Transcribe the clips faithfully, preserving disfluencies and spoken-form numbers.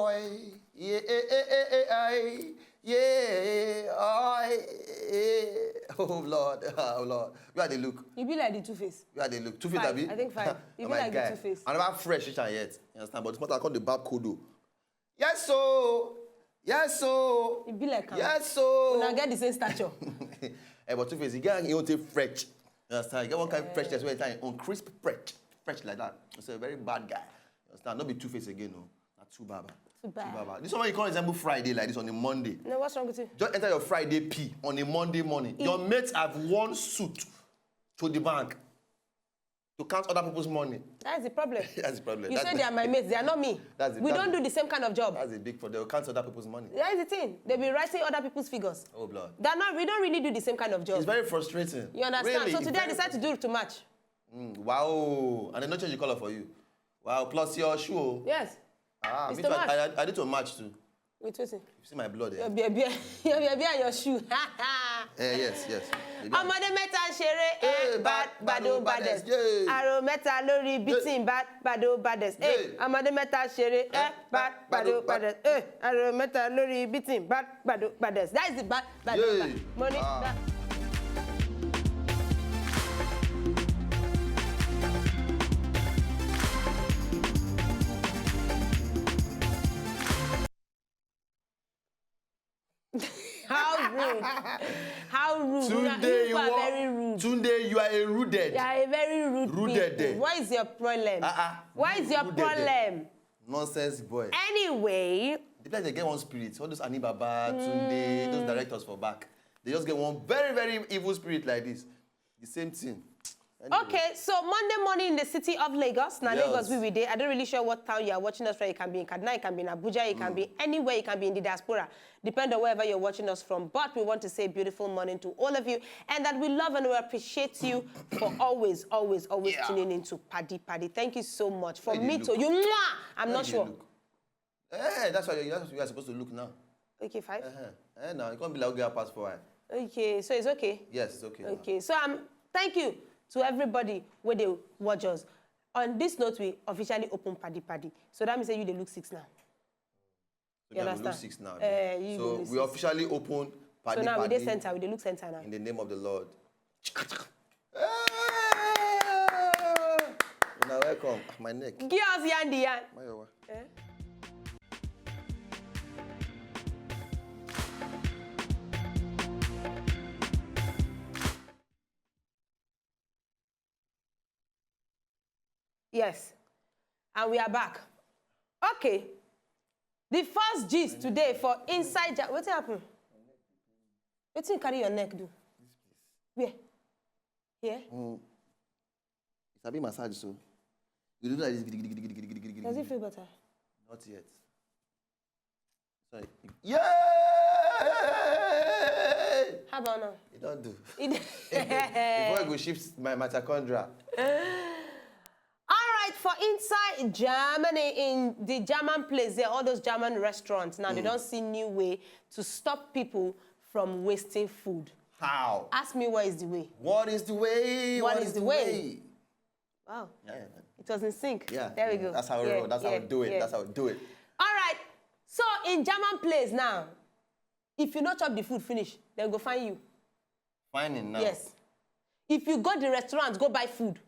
I, yeah, eh, eh, eh, eh, I, yeah, I, eh. Oh Lord, oh Lord. Where they look? You be like the Two Face. Where they look? Two Face, Five. Abi? I think five. You Oh be my like the guy. Two Face. I never fresh it yet. You understand? But this matter called the bab kodo. Yes, so. Yes, so. You be like am. Yes, so. Una get the same stature. Eh, but Two Face, he get him own take fresh. You understand? You get one kind of freshness where time on crisp fresh, fresh like that. He's a very bad guy. You understand? Not be Two Face again, no. Not Two Baba. Too bad. Two Baba. This one you can't resemble Friday like this on a Monday. No, what's wrong with you? Just enter your Friday pee on a Monday morning. Your mates have worn suit to the bank to count other people's money. That's the problem. That's the problem. You That's say the- they are my mates. They are not me. That's the- we that's don't the- do the same kind of job. That's a big problem. They will count other people's money. That's the thing. They be writing other people's figures. Oh blood. They're not. We don't really do the same kind of job. It's very frustrating. You understand? Really, So it's today I very decided to do it to match. Mm, wow. And they not change the color for you. Wow. Plus your shoe. Oh. Yes. Ah, It's me too too, much. I, I, I need to match too. Wait, wait. You see my blood Your there. beer, beer, your beer, beer, and your shoe. Eh, yes, yes. Maybe I'm- Ọmọdé mẹ́ta ń ṣeré ẹ Hey, bad bad, bad o bad, baddest. baddest, yeah. Àrò mẹ́ta lórí beating bad bad o baddest. Ẹ Yeah. ọmọdé mẹ́ta ń ṣeré ẹ bad bad o baddest. Ẹ àrò mẹ́ta lórí beating bad bad o baddest. That is the bad bad o Yeah. baddest. Mo ní Ah. that. How rude. How rude. You are- Tunde, you are wa- very rude. Tunde, you are a ruded. You are a very rude Ruded people. There. What is your problem? Ah, ah. What is your Ruded There. Problem? Nonsense boy. Anyway, The place they get one spirit. All those Anibaba, Tunde, those directors for back. They just get one very, very evil spirit like this. The same thing. Anyway. Okay, so Monday morning in the city of Lagos. Now Yes. Lagos, we we dey. I don't really sure what town you are watching us from. You can be in Kaduna, you can be in Abuja, you can be anywhere, you can be in the diaspora. Depend on wherever you're watching us from. But we want to say beautiful morning to all of you, and that we love and we appreciate you for always, always, always Yeah. Tuning into Paddy Paddy. Thank you so much. For How you me look? to you, mwah, I'm How not you sure. Look? Eh, that's why you, that's what you are supposed to look now. Okay, five. Uh-huh. Eh, now you can't be like, okay, I pass for I. Okay, so it's okay. Yes, it's okay. Now. Okay, so um, thank you to everybody where they watch us. On this note, we officially open Paddy Paddy. So that means that you they look six now. So You now we look understand? Six now. Eh, you So go we six. Officially open Paddy So now we Paddy dey center, we dey look center now. In the name of the Lord. You're welcome. Ah, my neck. Give us yan the yan. My yawa. Eh? Yes. And we are back. Okay. The first gist today for inside. Ja- Wetin happen? Wetin carry your neck do? Where? Here? Mm. It's a bit massage, so you do like this. Gidi, gidi, gidi, gidi, gidi, gidi, gidi, Does it gidi. Feel better? Not yet. Sorry. Yeah. How about now? You don't do. It- Before I go shift my mitochondria. All right, for inside Germany, in the German place there, all those German restaurants now, they don't see new way to stop people from wasting food. How? Ask me what is the way. What is the way? What is the way? Wow. Yeah, yeah. It was in sync. Yeah. There we Yeah. Go. That's how we Yeah, roll. That's how yeah, we do it. Yeah. That's how we do it. All right. So in German place now, if you not chop the food finish, then go find you. Finding now. Yes. If you go the restaurant, go buy food.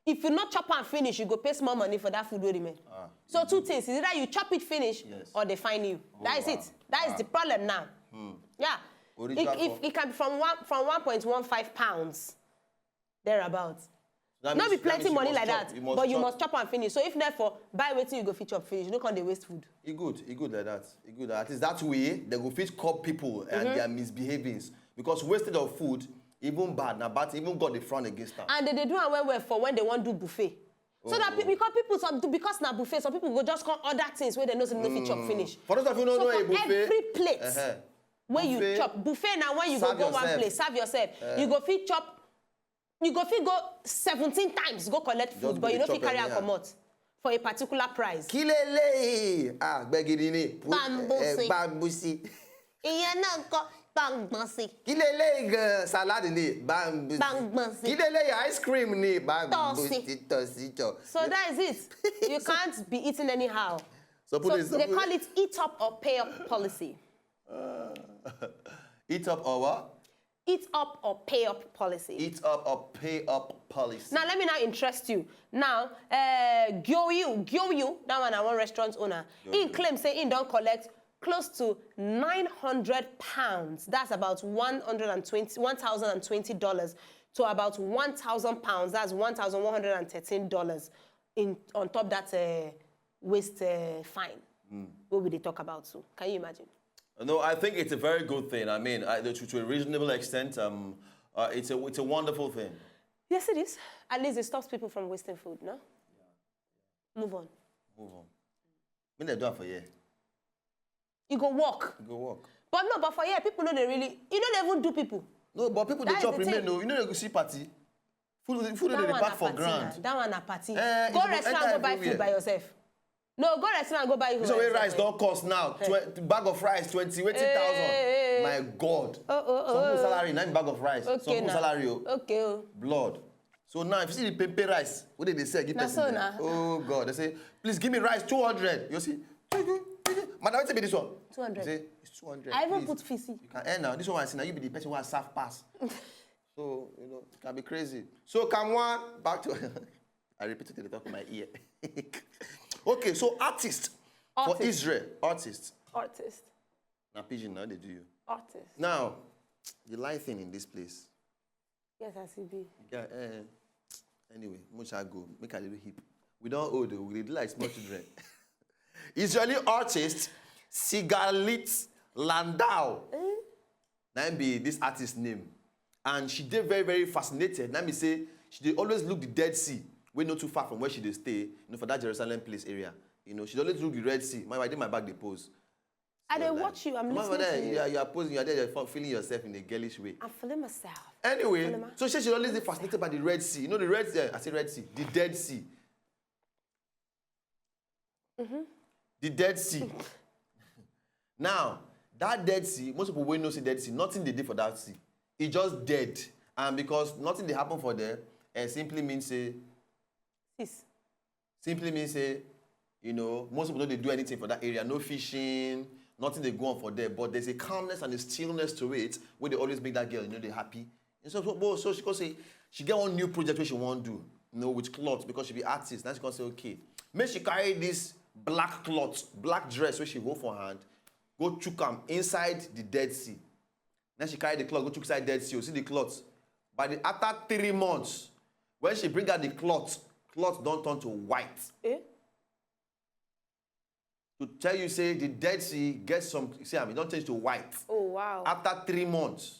If you not chop and finish, you go pay small money for that food wey remain. Ah. So two things. Is either you chop it finish Yes. Or they find you. Oh, That is wow. It. That is Wow. The problem now. Hmm. Yeah. Original It, if, for- It can be from one from one point one five pounds thereabouts. That No means- be plenty that means you money must like chop, that, you must but you chop. Must chop and finish. So if therefore buy wetin you go fit chop finish, you no come dey waste food. E good, e good like that. E good. At least that way, they go fit curb people and Mm-hmm. Their misbehavings. Because wastage of food, even bad, na bad, even God dey frown against am. And they dey do am well well for when they wan do buffet. So that Oh. pe- because people some because na buffet, some people go just come order things wey they know say no fit chop finish. For those of you who no So know a for buffet, every plate uh-huh. Wey you Buffet, chop buffet na when you go serve go one yourself. Place, serve yourself. Eh. You go fit chop, you go fit go seventeen times go collect food, Just but go you no chop fit carry am anyhow. Comot for a particular price. Kí leléyìí? Ah, gbẹ̀gìrì ni. Bambusi. Eh, bambusi. Ìyẹn náà kọ́ bambusi. Kí leléyìí gan? Salad ni. Bambusi. Bambusi. Kí leléyìí? Ice cream ni. Bambusi. Tọ́sí. Tọ́sí jọ. So that is it. You can't be eating anyhow. So put So it. So they put call it eat up or pay up policy. Eat up or what? Eat up or pay up policy. Eat up or pay up policy. Now let me now interest you. Now, uh, Gyoyu, Gyoyu, that one I want restaurant owner. He claims say he don't collect close to nine hundred pounds. That's about one hundred and twenty, one thousand and twenty dollars to about one thousand pounds. That's one thousand one hundred and thirteen dollars in on top that uh, waste uh, fine. What will they talk about? So can you imagine? No, I think it's a very good thing. I mean, I, to, to a reasonable extent, um, uh, it's a it's a wonderful thing. Yes, it is. At least it stops people from wasting food, no? Move on. Move on. When they do it for here, You go walk. go work. But no, but for here, people know they really, you know they even do people. No, but people they That is chop the remain. thing. No, you know they go see party. Food, food they That dey one pack na for party grant. na. That one na party. Eh, Go it's restaurant, enter go buy food everywhere. By yourself. No, go restaurant, go buy food. This one By wey rice yourself. Don cost now. Twe- bag of rice twenty, eighty thousand. Eh, eh, eh. My God. Oh, oh, Some oh, people oh. Salary, nine bag of rice. Okay, Some people now. Salary, oh. Okay, oh. Blood. So now, if you see the pempe rice, what did they say? Give Na person so there. na. Oh God, they say, please give me rice two hundred. You see, madam, what be this one? Two hundred. They say it's two hundred. I even please. Put fisi. You can earn now. This one I see now. You be the person who has serve pass. So you know it can be crazy. So come on back to. I repeat it. They talk in my ear. Okay, so artist for Artist. Israel, artist. Artist. Now pigeon now they do you. Artist. Now, the lighting in this place. Yes, I see B. Yeah, eh, anyway, much I go. Make a little hip. We don't old, oh, we dey do like small children. Israeli artist Sigalit Landau. That be this artist name. And she dey very, very fascinated. Let me say, she dey always look the Dead Sea, wey not too far from where she dey stay, you know, for that Jerusalem place area. You know, she dey always look the Red Sea. My, I dey my back dey pose. I dey Like, watch you. I'm come on, listening brother, to you. You are, you are posing. You are there. You're fe- feeling yourself in a girlish way. I'm feeling myself. Anyway, Feeling so she, she always dey fascinated by the Red Sea. You know the Red Sea. I say Red Sea. The Dead Sea. The Dead Sea. Now, that Dead Sea, most people will know say Dead Sea. Nothing they did for that sea. It just dead. And because nothing they happen for there, it simply means say Sis. Simply means say, you know, most people don't they do anything for that area. No fishing, nothing they go on for there. But there's a calmness and a stillness to it where they always make that girl, you know, they happy. And so, so, so she could say she get one new project where she want to do, you know, with cloth because she be artist. Now she can say, okay, make she carry this black cloth, black dress where she hold for hand, go chook am inside the Dead Sea. Then she carry the cloth, go chook inside Dead Sea. You see the cloth. By the after three months, when she bring out the cloth, cloth don't turn to white. Eh? To tell you, say the Dead Sea gets some. See, I mean, don't change to white. Oh wow. After three months.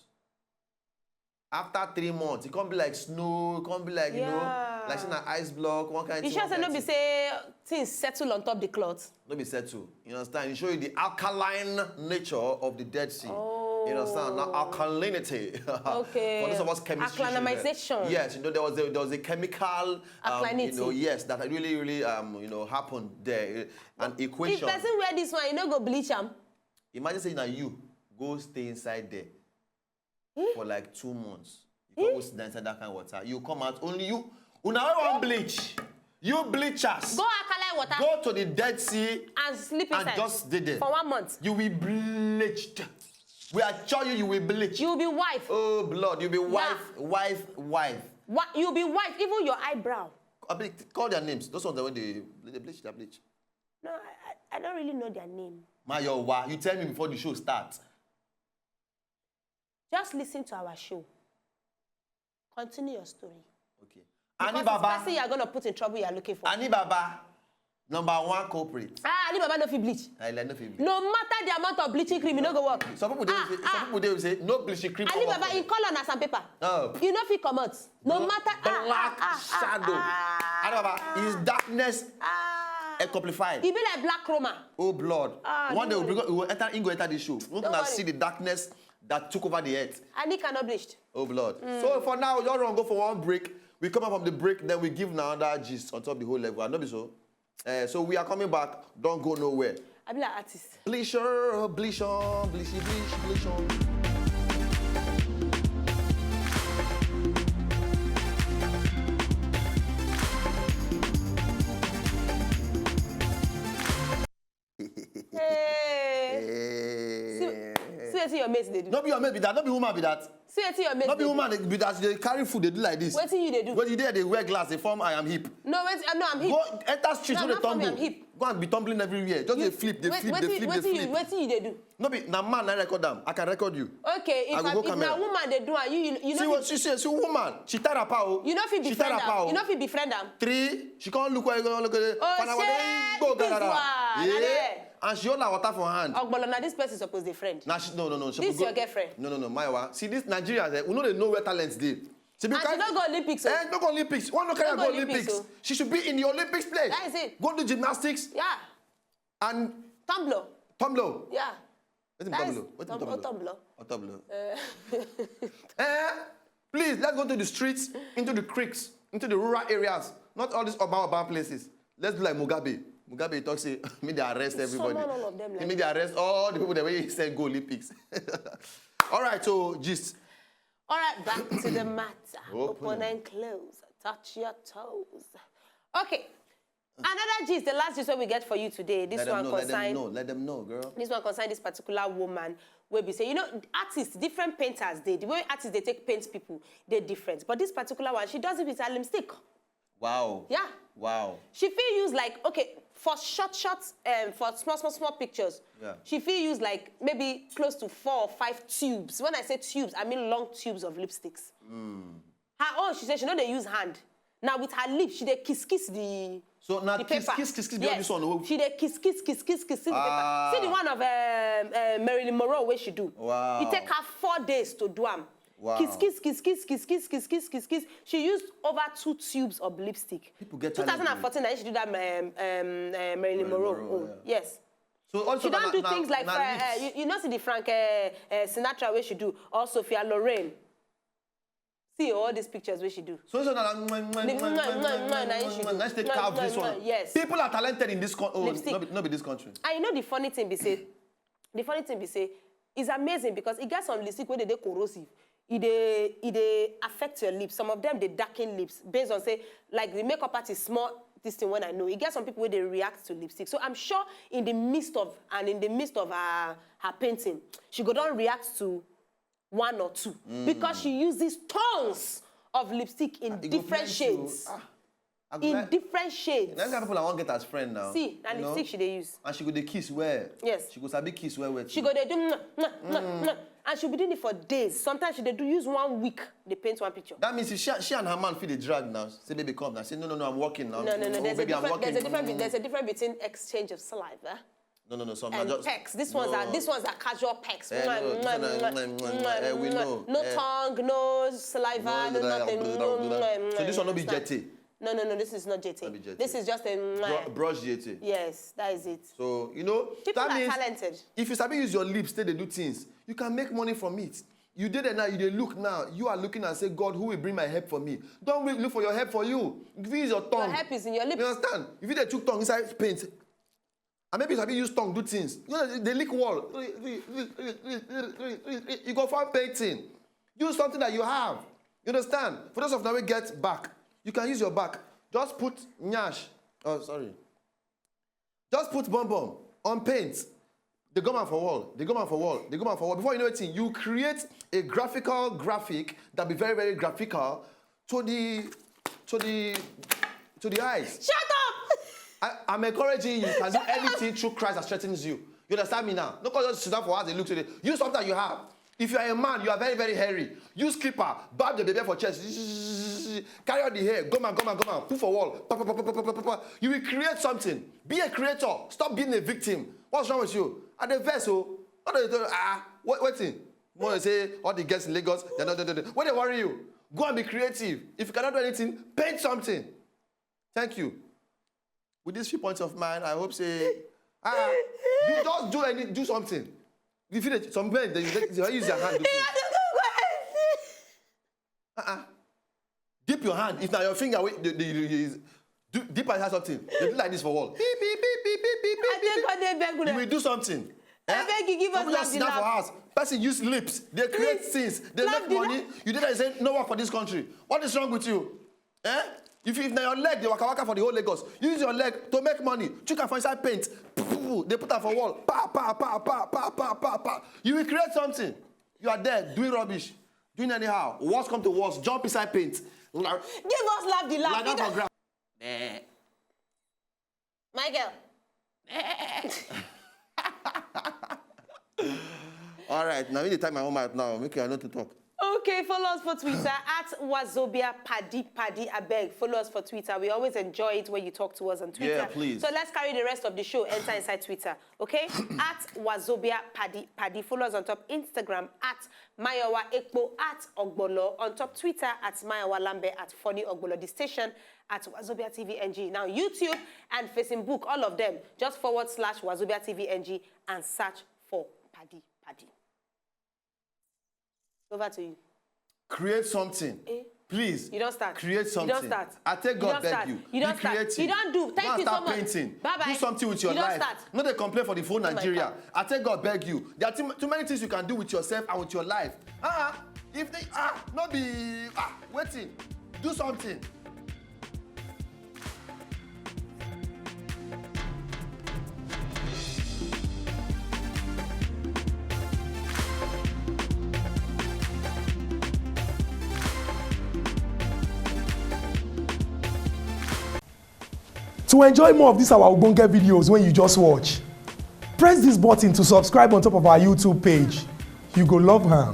After three months, it can't be like snow. It can't be like you know, Yeah. Like say na ice block, one kind. You thing, sure one say kind no be thing. Say things settle on top the cloth? No be settle. You understand? You show you the alkaline nature of the Dead Sea. You understand? Now alkalinity. Okay. For those of us chemistry. Alkalinization. Yes, you know there was a, there was a chemical. Um, you Alkalinity. Know, yes, that really really um you know happened there. An If equation. Person wear this one, you no go bleach am. Imagine saying that you go stay inside there for like two months. You can't go sit down inside that kind of water. You come out only you. Una wey wan bleach. You bleachers. Go alkaline water Go to the Dead Sea and sleep and inside just stay there. For one month. You will bleached. We assure you, you will bleach. You will be wife. Oh blood, you be wife, wife, wife. Wa- you will be wife. Even your eyebrow. I mean, call their names. Those ones that when they they bleach, they bleach. No, I, I, I don't really know their name. My your wa. You tell me before the show start. Just listen to our show. Continue your story. Okay. Annie Because it's Baba. Person you are gonna put in trouble you are looking for. Annie Baba, number one culprit. Ah, Annie Baba no fit bleach. I like no fit. No matter the amount of bleaching cream, you no go work. Some people they Ah, will say, ah. Some people they will say no bleaching cream. Annie Come Baba, up. He call on as some paper. Oh. You no fit comot. No matter ah, Black ah, ah, ah, shadow. ah, Annie Baba is darkness ah. exemplified. He be like black Roma. Oh blood. Ah, One day don't we worry. go, we will enter. He go enter the show. We Don't gonna worry. See the darkness that took over the earth. Annie cannot bleach. Oh blood. So for now, we all run go for one break. We come up from the break, then we give another gist on top the whole level. I know be so. Uh, so we are coming back. Don't go nowhere. I be like artist. Bleacher, bleach on, bleachy, bleach, bleach on. Wetin your mate dey do? No be your mate be that. No be woman be that. See wetin your mate No be dey do. woman dey- be that. They carry food. They do like this. Wetin you dey do? When you there, they wear glass. They form I am hip. No, wait, uh, no, I'm hip. Go enter street. No, No, they not for me, I'm tumble. hip. Go and be tumbling everywhere. Just they flip, they Wait- flip, they wetin- flip, they wetin you- flip. Wetin you dey do? No be na man I record them. I can record you. Okay, if, I go I, go if camera. Na woman dey do am, you you, you See know. what she say? See woman. She tear her power. You no fit She tear befriend her am. power. You no fit befriend am. Three. She can't look where you gonna look at it. Oh, Fana wale shey, go this gather. one, na Yeah. there. And she hold her water for hand. Ogbolo, na this person suppose dey friend. Now she no no no. She This go- your girlfriend. No no no. My wa. See this Nigeria. Eh, we know they know where talents dey. She be And she no go Olympics o. Eh, no go Olympics. One no carry No go go Olympics. Olympics o. She should be in the Olympics place. That is it. Go do gymnastics Yeah. and Tumbler. tumbler. Yeah. Wetin That is tumbler? Wetin tum- tumbler? Tumbler. Or tumbler. Uh, Eh, please, let's go to the streets, into the creeks, into the rural areas, not all these urban, urban places. Let's do like Mugabe. Mugabe talk say, me they arrest everybody. Summon all of them like Me they arrest all the people that wey send go Olympics. All right, so gist. All right, back to the matter. Open Open it. And close. Touch your toes. Okay. Another gist, the last gist wey we get for you today. This Let them one know. Let them concern. Know. Let them know, girl. This one concern this particular woman wey be say, you know, artists, different painters dey. The way artists dey take paint people, dey different. But this particular one, she does it with her lipstick. Wow. Yeah. Wow. She fit use like, okay, for short short um, for small small small pictures. Yeah. She fit use like maybe close to four or five tubes. When I say tubes, I mean long tubes of lipsticks. Her own, she say she no dey use hand. Now with her lip, she dey kiss kiss the So now the kiss, paper. Kiss, kiss, kiss, be all Yes. This one. Oh. She dey kiss kiss kiss kiss kiss kiss the Ah. paper. See the one of um, uh, Marilyn Monroe wey she do. Wow. It take her four days to do am. Wow. Kiss kiss kiss kiss kiss kiss kiss kiss kiss kiss. She used over two tubes of lipstick. People get talent, two thousand fourteen, na she do that um, um, uh, Marilyn Marilyn Monroe. Monroe, Oh, yeah. Yes. So also She don na- do na- things like na for, uh, lips. you, you know see the Frank uh, uh, Sinatra wey she do, or Sophia Loren. See all these pictures wey she do. So so na The mwah, mwah, mwah, na she do. Let's take Mwah, care of mwah, this one. mwah, yes. People are talented in this country. Oh, Lipstick. Not be, not be this country. And you know the funny thing be say, the funny thing be say, it's amazing because e get some lipstick wey dey dey corrosive. E dey e dey affect your lips. Some of them dey darken lips based on say like the makeup artist small this thing when I know. E get some people wey dey react to lipstick. So I'm sure in the midst of and in the midst of her her painting, she go don react to one or two because she uses tons of lipstick in E go different bless you. shades. Ah, I go In like- different shades. That's why people I want get as friend now. See, na you know? Lipstick she dey use. And she go dey kiss well. Yes. She go sabi kiss well well. She go dey do mwah, mwah, mwah, mwah, and she be doing it for days. Sometimes she dey do use one week dey paint one picture. That means if she, she and her man feel the drag now, say baby come. I say no no no, I'm working now. No, no, no. Oh, There's, baby, a I'm different, working. there's a different, there's a different between exchange of saliva No no no. Some and just, pecs. This no. Ones are this ones are casual pecs. Eh, no, Mwah, this mwah, one, mwah, mwah, mwah, eh, we mwah. know. No Eh. tongue, no saliva, no, No, nothing. blah, No, blah, blah. mwah, So this one no be understand? Jetty. No, no, no. This is not Jetty. No be Jetty. This is just a mwah. Bru- brush Jetty. Yes, that is it. So you know People that are means talented. If you sabi use your lips, take dey do things. You can make money from it. You did it now. You dey look now. You are looking and say, God, who will bring my help for me? Don't wait, look for your help for you. If you use your Your tongue, help is in your lips. You understand? If you dey chook tongue inside paint, and maybe you sabi use tongue do things. You know, they lick wall. You go find painting. Use something that you have. You understand? For those of now we get back, you can use your back. Just put nyash. Oh, sorry. Just put bomb bomb on paint. They go man for wall. They go man for wall. They go man for wall. Before you know it, you create a graphical graphic that be very, very graphical to the to the to the eyes. Shut up! I, I'm encouraging you. You can do anything through Christ that strengthens you. You understand me now? No cause just sit down for house and look today. Use something that you have. If you are a man, you are very, very hairy. Use clipper, bab the baby for chest, carry out the hair, go man, go man, go man, put for wall. Pa, pa, pa, pa, pa, pa, pa, pa. You will create something. Be a creator. Stop being a victim. What's wrong with you? At the verse, oh, what are you doing? Ah, what, what thing? When you say all the girls in Lagos, they're not, they're not, what they worry you? Go and be creative. If you cannot do anything, paint something. Thank you. With these few points of mine, I hope say, ah, you just do any, do something. If you dey- some men they, they, they use their hand. Do things. Uh-uh. Dip your hand. If now your finger, wait, the, the, the, the, do, dip and have something. They do like this for wall. Beep, beep, beep, beep, beep, beep, beep, I beep, think beep. God dey beg You una. Will do something. I beg you, give us People just laugh sit down the for laugh. House. Person use lips. They create Please, things. They laugh make the money. You did that. Say no work for this country. What is wrong with you? Eh? If, if now your leg, they waka waka for the whole Lagos. Use your leg to make money. Chuka for inside paint. They put am for wall. Pa pa pa pa pa pa pa pa. You will create something. You are there doing rubbish, doing anyhow. Worst come to worst, jump inside paint. Like Give us laugh the laugh. Lie down Either- for ground. Eh. Michael. All right, now you dey time my own mouth now. Make I no to talk. Okay, follow us for Twitter at Wazobia Paddy Paddy. I beg, follow us for Twitter. We always enjoy it when you talk to us on Twitter. Yeah, please. So let's carry the rest of the show, enter inside Twitter, okay? At Wazobia Paddy Paddy. Follow us on top Instagram at Mayowa Ekpo at Ogbolo. On top Twitter at Mayowa Lambe at Funny Ogbolo. The station at Wazobia T V N G. Now YouTube and Facebook, all of them. Just forward slash Wazobia T V N G and search for Paddy Paddy. Over to you. Create something. Eh? Please. You don't start. Create You something. don't start. I take You God don't beg start. you. You don't Be start. creative. You don't do. Thank Go and you so start much. Painting. Bye-bye. Do something with your You don't life. Start. No dey complain for the phone my Nigeria. God. I take God beg you. There are too, too many things you can do with yourself and with your life. Ah, if they ah, no be ah, waiting. Do something. To enjoy more of these our ogbonge videos when you just watch, press this button to subscribe on top of our YouTube page. You go love am.